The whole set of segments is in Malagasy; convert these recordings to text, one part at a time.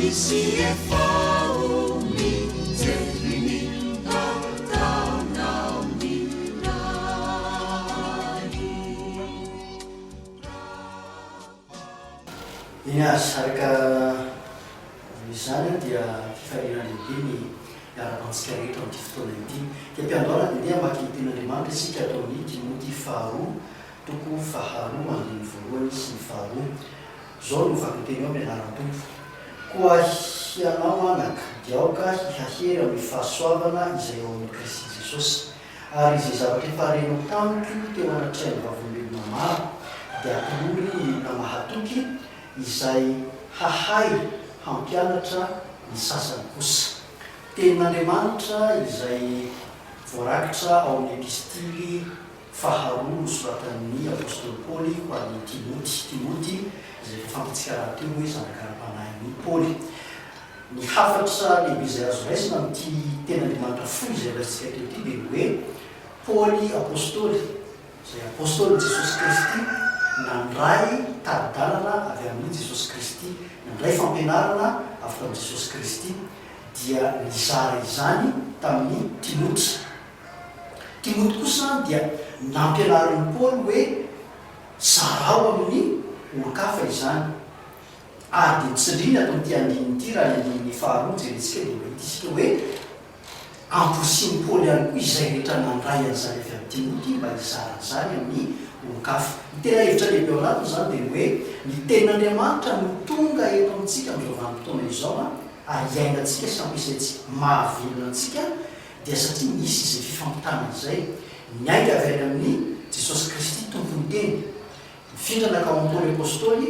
Misy efa ho mijery ny tantanao ny Ray. Eny ary, araka izany dia fifaliana lehibe ny hiarahaba antsika rehetra amin'ity fotoana ity. Dia am-piandohana dia ndeha hamaky ny tenin'Andriamanitra isika ato amin'ny Timoty faharoa toko faharoa andininy voalohany sy ny faharoa. Izao no vakiteny ao amin'ny anaran'ny Tompo, Koa hianao, anaka, dia aoka hihahery amin'ny fahasoavana izay ao amin'i Kristy Jesosy. Ary izay zavatra efa renao tamiko teo anatrehan'ny vavolombelona maro, dia atolory ny olona mahatoky, izay hahay hampianatra ny sasany kosa. Tenin'Andriamanitra izay voarakitra ao amin'ny epistily faharoa nosoratan'ny apostoly Paoly ho an'i Timoty, Timoty izay efa fantatsika rahateo hoe zanaka ara-panahin'i Paoly. Ny hafatra lehibe izay azo raisina amin'ity tenin'Andriamanitra fohy izay raisintsika teo ity dia ny hoe Paoly apostoly, izay apostolin'i Jesosy Kristy, nandray tari-dalana avy amin'i Jesosy Kristy, nandray fampianarana avy tamin'i Jesosy Kristy, dia nizara izany tamin'i Timoty. Timoty kosa dia nampianarin'i Paoly hoe zarao amin'ny olon-kafa izany. Ary dia notsindriny ato amin'ity andininy ity, raha ny andininy faharoa no jerentsika dia mahita isika hoe amporisihin'i Paoly ihany koa izay rehetra nandray an'izany avy amin'i Timoty mba hizara an'izany amin'ny olon-kafa. Ny tena hevitra lehibe ao anatiny izany dia ny hoe ny Tenin'Andriamanitra no tonga eto amintsika amin'izao vanim-potoana izao ary iainantsika sy ampiasaintsika mahavelona antsika dia satria nisy izay fifampitana izay, niainga avy any amin'i Jesosy Kristy Tompon'ny Teny, nifindra nankao amin'i Paoly Apostoly,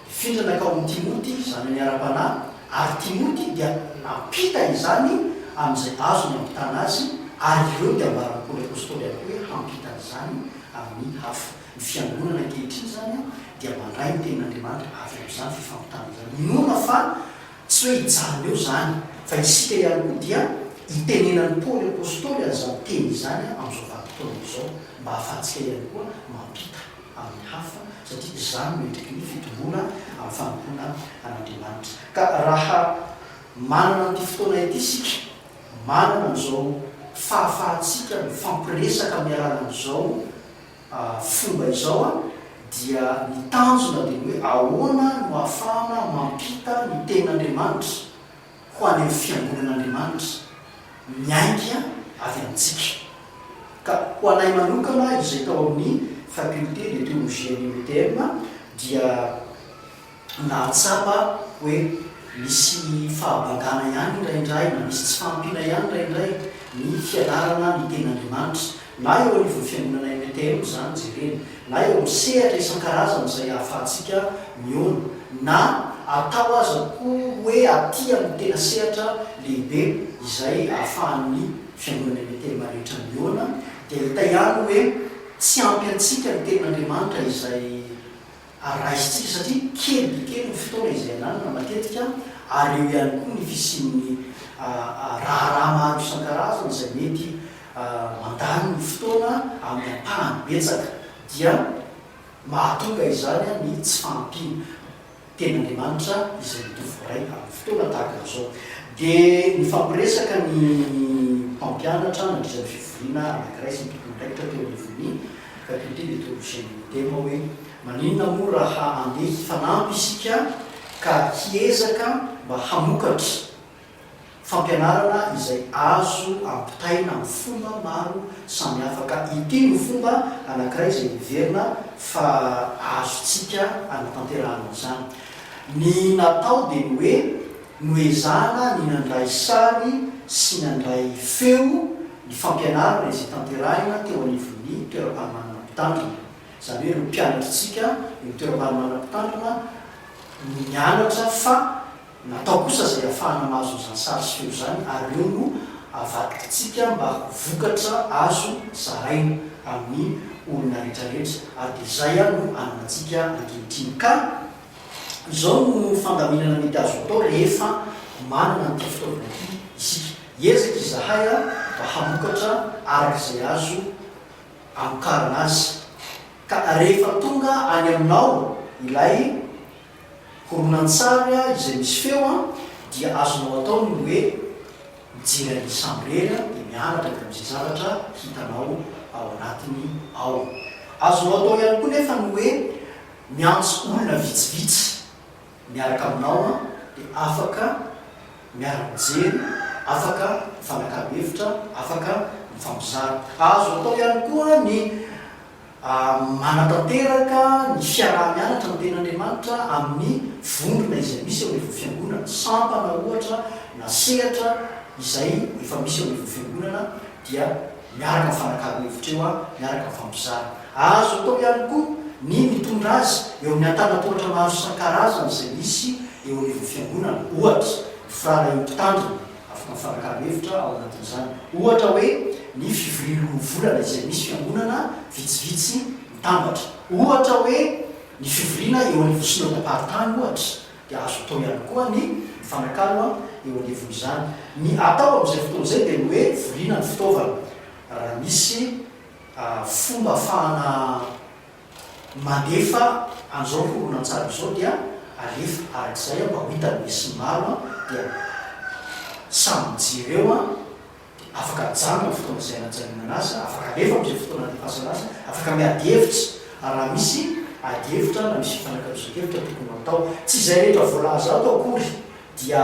nifindra nankao amin'i Timoty zanany ara-panahy, ary Timoty dia nampita izany amin'izay azony ampitana azy, ary ireo dia ambaran'i Paoly Apostoly ihany koa hoe hampita an'izany amin'ny hafa. Ny Fiangonana ankehitriny izany dia mandray ny Tenin'Andriamanitra avy amin'izany fifampitana izany. Inoana fa Tsy hoe hijanona eo izany, fa isika ihany koa dia itenenan'i Paoly Apostoly an'izany teny izany amin'izao vanim-potoana izao, mba hahafahantsika ihany koa mampita amin'ny hafa, satria izany no endriky ny fitomboana amin'ny fanompoana an'Andriamanitra. Ka raha manana an'ity fotoana ity isika, manana an'izao fahafahantsika mifampiresaka amin'ny alalan'izao fomba izao dia ny tanjona dia ny hoe ahoana no ahafahana mampita ny tenin'Andriamanitra ho any amin'ny fiangonan'Andriamanitra miainga avy amintsika. Ka ho anay manokana izay tao amin'ny Faculté de Théologie an'ny UTM dia nahatsapa hoe misy fahabangana ihany indraindray na misy tsy fahampiana ihany indraindray ny fianarana ny Tenin'Andriamanitra, na eo anivon'ny Fiangonana MTM izany jerena, na eo amin'ny sehatra isan-karazany izay ahafahantsika mihaona, na atao aza koa hoe aty amin'ny tena sehatra lehibe izay ahafahan'ny Fiangonana MTM rehetra mihaona, dia hita ihany hoe tsy ampy antsika ny Tenin'Andriamanitra izay ary raisintsika satria kely dia kely ny fotoana izay ananana matetika ary eo ihany koa ny fisian'ny raharaha maro isan-karazany izay mety mandany ny fotoana amin'ny ampahany betsaka dia mahatonga izany ny tsy fahampiana Tenin'Andriamanitra izay mitovy voaray amin'ny fotoana tahaka an'izao. Dia nifampiresaka ny mpampianatra nandritra ny fivoriana anankiray sy ny tompon'andraikitra teo anivon'ny Faculté de Théologie Militaire hoe, Maninona moa raha andeha hifanampy isika ka hiezaka mba hamokatra fampianarana izay azo ampitaina amin'ny fomba maro samihafa ka ity no fomba anankiray izay heverina fa azontsika anatanterahana an'izany. Ny natao dia ny hoe noezahana ny nandray sary sy nandray feo ny fampianarana izay tanterahina teo anivon'ny toeram-panomanana mpitandrina, izany hoe ireo mpianatritsika eo amin'ny toeram-panomanana mpitandrina no nianatra fa Natao kosa izay hahafahana mahazo an'izany sary sy feo izany ary ireo no avadikitsika mba ho vokatra azo zaraina amin'ny olona rehetra rehetra ary dia izay no ananantsika ankehitriny ka izao no fandaminana mety azo atao rehefa manana an'ity fitaovana ity isika. Hiezaka izahay mba hamokatra araka izay azo amokarana azy ka rehefa tonga any aminao ilay Horonantsary izay misy feo an, Dia azonao atao ny hoe mijery an'izy samirery dia mianatra avy amin'izay zavatra hitanao ao anatiny ao. Azonao atao ihany koa nefa ny hoe miantso olona vitsivitsy miaraka aminao dia afaka miara-mijery, afaka mifanakalo hevitra, afaka mifampizara. Azo atao ihany koa ny Manatanteraka ny fiaraha-mianatra ny Tenin'Andriamanitra amin'ny vondrona izay misy eo anivon'ny fiangonana, sampana ohatra na sehatra izay efa misy eo anivon'ny fiangonana dia miaraka mifanakalo hevitra eo, miaraka mifampizara. Azo atao ihany koa ny mitondra azy eo amin'ny antanan-tohatra maro isan-karazany izay misy eo anivon'ny fiangonana, ohatra, ny firahalahian'ny mpitandrina, Afaka mifanakalo hevitra ao anatin'izany. Ohatra hoe ny fivorian'ny volana izay misy fiangonana vitsivitsy mitambatra. Ohatra hoe ny fivoriana eo anivon'ny synodam-paritany ohatra dia azo atao ihany koa ny mifanakalo eo anivon'izany. Ny atao amin'izay fotoana izay dia ny hoe voriana ny fitaovana. Raha misy fomba afahana Mandefa an'izao horonantsary izao dia alefa arak'izay mba ho hitan'ny besinimaro dia samy mijery eo dia afaka ajanona amin'ny fotoana izay anajanonana azy, afaka alefa amin'izay fotoana andefasana azy, afaka miady hevitra ary raha misy ady hevitra na misy fifanakalozan-kevitra tokony ho atao. Tsy izay rehetra voalaza ato akory dia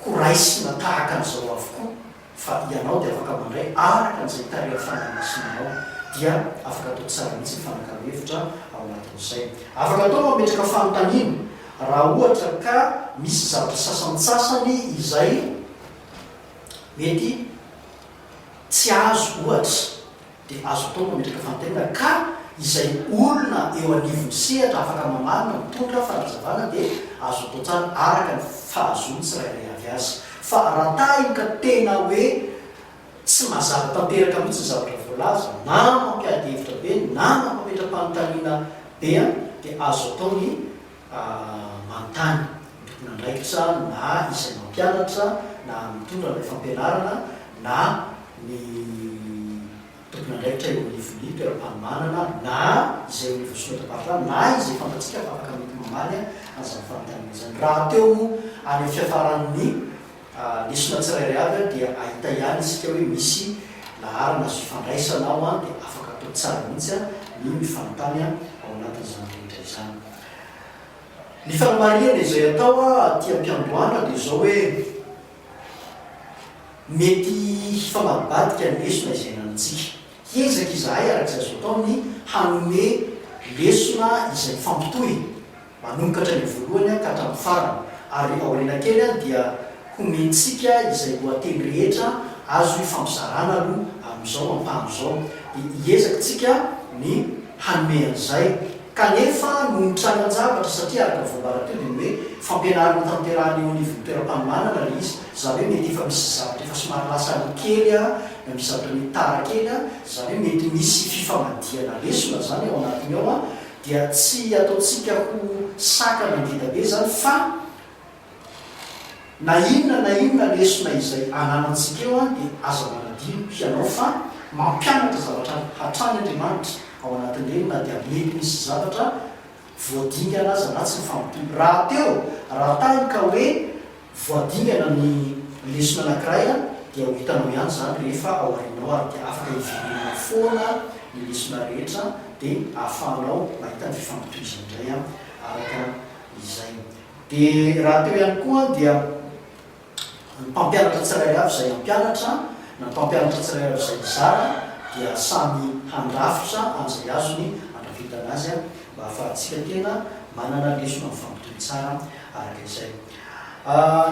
Ko raisina tahaka an'izao avokoa fa ianao dia afaka mandray araka an'izay tarihan'ny Fanahy Masina anao dia afaka atao tsara mihitsy ny fanakalo hevitra ao anatin'izay. Afaka atao mametraka fanontaniana raha ohatra ka misy zavatra sasantsasany izay mety tsy azo ohatra. dia azo atao ny mametraka fanontaniana ka izay olona eo anivon'ny sehatra afaka mamaly na mitondra fanazavana dia azo atao tsara araka ny fahazoan'ny tsirairay avy azy. Fa raha tahiny ka tena hoe tsy mazava tanteraka mihitsy ny zavatra voalaza na mampiady hevitra be na mampametra-panontaniana be dia azo atao ny manontany ny tompon'andraikitra na izay mampianatra na mitondra ilay fampianarana na ny tompon'andraikitra eo anivon'ny toeram-panomanana na izay eo anivon'ny synodam-paritany na izay fantatsika fa afaka mety mamaly an'izany fanontaniana izany. Rahateo moa any amin'ny fiafaran'ny lesona tsirairay avy dia ahita ihany isika hoe misy laharana azo ifandraisana ao dia afaka atao tsara mihitsy ny mifanontany ao anatin'izany rehetra izany. Ny fanamarihana izay atao aty am-piandohana dia izao hoe mety hifamadibadika ny lesona izay ananantsika. Hiezaka izahay araka izay azo atao ny hanome lesona izay mifampitohy manomboka hatrany amin'ny voalohany ka hatramin'ny farany, ary aoriana kely dia homentsika izay lohateny rehetra azo ifampizarana aloha amin'izao ampahany izao. Dia hiezaka tsika ny hanome an'izay. Kanefa noho ny trangan-javatra, satria araka ny voambara teo dia ny hoe fampianarana tanterahina eo anivon'ny toeram-panomanana ilay izy, izany hoe mety efa misy zavatra efa somary lasa aloha kely na misy zavatra mety tara kely, izany hoe mety misy fifamadihana lesona izany ao anatiny ao, dia tsy ataontsika ho sakana ngeda be izany fa Na inona na inona lesona izay ananantsika eo dia aza manadino hianao fa mampianatra zavatra hatrany Andriamanitra ao anatin'ireny na dia mety misy zavatra voadingana aza na tsy mifampitohy rahateo. Raha tahiny ka hoe voadingana ny lesona anankiray dia ho hitanao ihany izany rehefa ao aorianao ary dia afaka hiverenana foana ny lesona rehetra dia ahafahanao mahita ny fifampitohizany indray araka izay. Dia raha teo ihany koa dia ny mpampianatra tsirairay avy izay hampianatra na ny mpampianatra tsirairay avy izay hizara dia samy handrafitra amin'izay azony andrafetana azy mba hahafahantsika tena manana lesona mifampitohy tsara araka izay.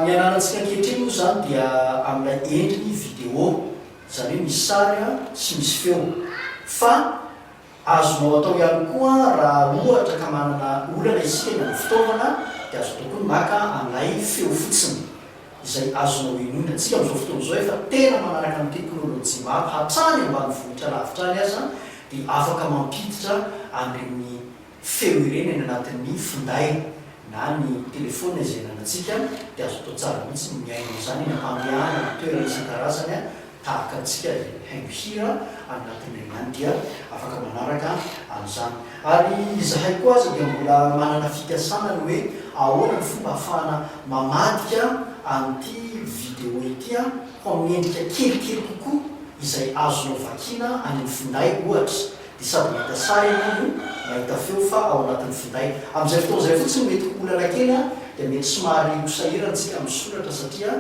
Ny ananantsika ankehitriny moa izany dia amin'ilay endriny vidéo, izany hoe misy sary sy misy feo fa Azonao atao ihany koa raha ohatra ka manana olana isika eny amin'ny fitaovana dia azo atao koa ny maka an'ilay feo fotsiny izay azonao henoina. Tsika amin'izao fotoana izao efa tena manaraka ny teknolojia maro hatrany ambanivohitra lavitra any aza dia afaka mampiditra an'ireny feo ireny any anatin'ny finday na ny telefaonina izay ananantsika dia azo atao tsara mihitsy ny mihaino an'izany eny am-pandehanana, toerana isan-karazany. tahaka antsika izay mihaino hira any anatin'ireny ihany dia afaka manaraka an'izany. Ary izahay koa aza dia mbola manana fikasana ny hoe ahoana ny fomba ahafahana mamadika an'ity vidéo ity ho amin'ny endrika kelikely kokoa izay azonao vakiana any amin'ny finday ohatra. Dia sady mahita sary ianao no mahita feo fa ao anatin'ny finday. Amin'izay fotoana izay fotsiny mety ho olana kely dia mety somary ho sahirana isika amin'ny soratra satria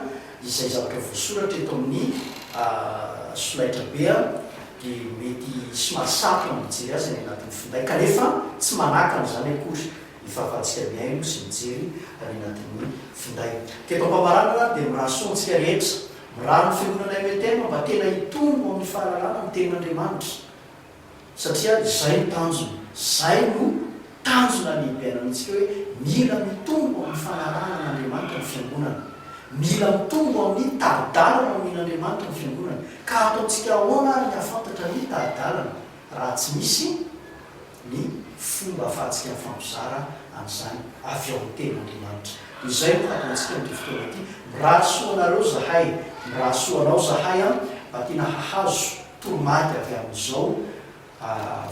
izay zavatra voasoratra eto amin'ny solaitra be dia mety somary sarotra ny mijery azy any anatin'ny finday kanefa tsy manakana izany akory ny fahafahantsika mihaino sy mijery any anatin'ny finday. Ka eto am-pamaranana dia mirary soa antsika rehetra, mirary ny fiangonana METM mba tena hitombo amin'ny fahalalana ny tenin'Andriamanitra. Satria izay no tanjona, izay no tanjona lehibe ananantsika hoe mila mitombo amin'ny fanarahana an'Andriamanitra ny fiangonana. Mila mitombo amin'ny tari-dalana omen'Andriamanitra ny fiangonana. Ka ataontsika ahoana ary ny hahafantatra ny tari-dalana raha tsy misy ny fomba ahafahantsika mifampizara an'izany avy ao amin'ny Tenin'Andriamanitra. Dia izay no hataontsika amin'ity fotoana ity. Mirary soa anareo zahay, mirary soa anao zahay an, mba tena hahazo toromarika avy amin'izao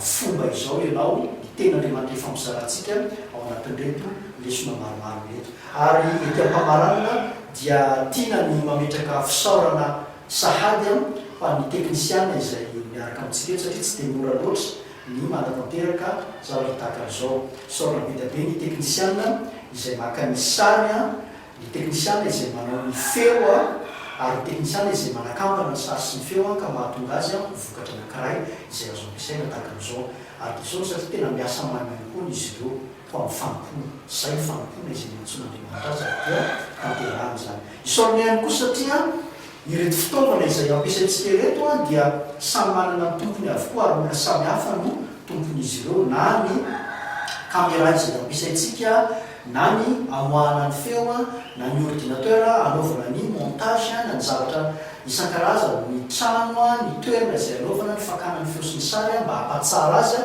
fomba izao ianao, ny Tenin'Andriamanitra ifampizarantsika ao anatin'ireto lesona maromaro ireto. Ary ety am-pamaranana dia tiana ny mametraka fisaorana sahady ho an'ny teknisiana izay miaraka amintsika eto satria tsy dia mora loatra ny manatanteraka zavatra tahaka an'izao. Isaorana be dia be ny teknisiana izay maka ny sary ny teknisiana izay manao ny feo ary ny teknisiana izay manakambana ny sary sy ny feo ka mahatonga azy ho vokatra anankiray izay azo ampiasaina tahaka an'izao. Ary dia izao satria tena miasa maimaimpoana izy ireo ho amin'ny fanompoana. Izay ny fanompoana izay niantsoan'Andriamanitra azy ary dia tanterahiny izany. Isaorana ihany koa satria ireto fitaovana izay ampiasaintsika ireto dia samy manana ny tompony avokoa ary olona samy hafa no tompon'izy ireo na ny camera izay ampiasaintsika na ny amoahana ny feo, na ny ordinateur anaovana ny montage, na ny zavatra isan-karazany, ny trano, ny toerana izay anaovana ny fakana ny feo sy ny sary mba hampatsara azy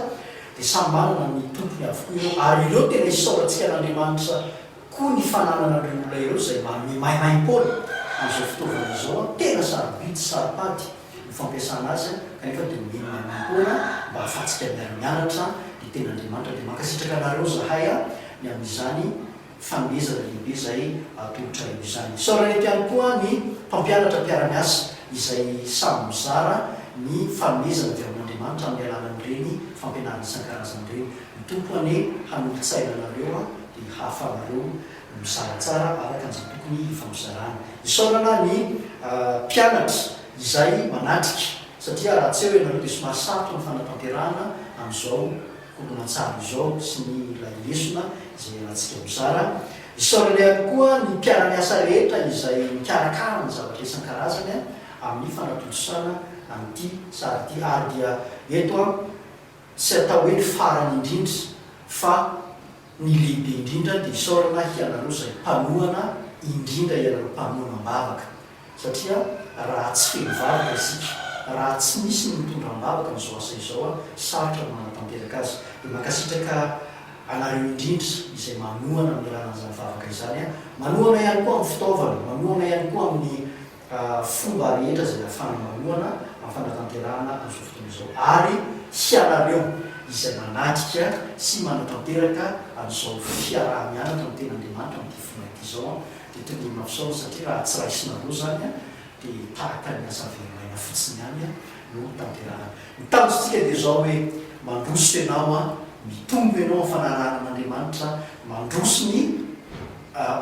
dia samy manana ny tompony avokoa ireo ary ireo tena isaorantsika an'Andriamanitra koa ny fananana an'ireo olona ireo izay manome maimaim-poana amin'izao fitaovana izao, tena sarobidy sy saro-pady. ny fampiasana azy kanefa dia omeny maimaimpoana mba hahafahantsika miara-mianatra ny Tenin'Andriamanitra. Dia mankasitraka anareo zahay ny amin'izany fanomezana lehibe izay atolotrareo izany. Isaorana eto ihany koa ny mpampianatra mpiara-miasa izay samy mizara ny fanomezana avy amin'Andriamanitra amin'ny alalan'ireny fampianarana isan-karazany ireny. Ny Tompo anie hanolo-tsaina anareo dia hahafahanareo mizara tsara araka an'izay tokony hifampizarana. Isaorana ny mpianatra izay manatrika satria raha tsy eo ianareo dia somary sarotra ny fanatanterahana amin'izao horonantsary izao sy ny ilay lesona izay iarahantsika mizara. Isaorana ihany koa ny mpiara-miasa rehetra izay mikarakara ny zavatra isan-karazany amin'ny fanatontosana an'ity sary ity ary dia eto aho tsy atao hoe ny farany indrindra fa Ny lehibe indrindra dia isaorana hianareo izay mpanohana indrindra ianareo mpanohana am-bavaka satria raha tsy feno vavaka isika, raha tsy misy ny mitondra am-bavaka an'izao asa izao sarotra ny manatanteraka azy. Dia mankasitraka anareo indrindra izay manohana amin'ny alalan'izany vavaka izany, manohana ihany koa amin'ny fitaovana, manohana ihany koa amin'ny fomba rehetra izay ahafahana manohana amin'ny fanatanterahana an'izao fotoana izao ary hianareo izay manatrika sy manatanteraka an'izao fiaraha-mianatra amin'ny Tenin'Andriamanitra amin'ity fomba ity izao dia tokony mampisaona satria raha tsy raisinareo izany dia tahaka ny asa very maina fotsiny ihany no tanterahana. Ny tanjontsika dia izao hoe mandroso ianao, mitombo ianao amin'ny fanarahana an'Andriamanitra, mandroso ny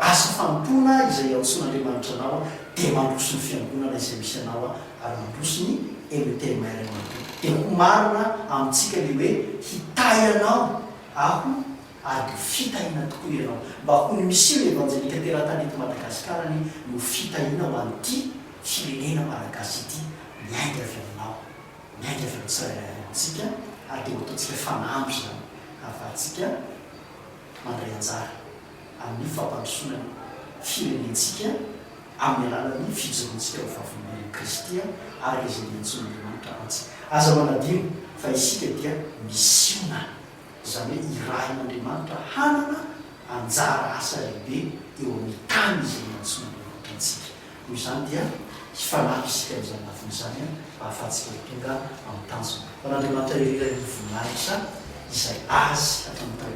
Asa fanompoana izay iantsoan'Andriamanitra anao dia mandroso ny fiangonana izay misy anao ary mandroso ny METMR manontolo. Dia ho marina amintsika ilay hoe hitahy anao aho ary dia ho fitahiana tokoa ianao. Mba ho ny misio evanjelika teratany eto Madagasikara anie no ho fitahiana ho an'ity firenena malagasy ity miainga avy aminao, miainga avy amin'ny tsirairay avy amintsika ary dia ho ataontsika fanamby izany ahafahantsika mandray anjara amin'ny fampandrosoana ny firenentsika amin'ny alalan'ny fijoroantsika ho vavolombelon'i Kristy araka izay niantsoan'Andriamanitra antsika. Aza manadino fa isika dia misiona, izany hoe irahin'Andriamanitra hanana anjara asa lehibe eo amin'ny tany izay niantsoan'Andriamanitra antsika. Noho izany dia hifanampy isika amin'izany lafiny izany mba hahafahantsika ho tonga amin'ny tanjona. Ho an'Andriamanitra irery ny voninahitra izay Azy hatramin'ny taona.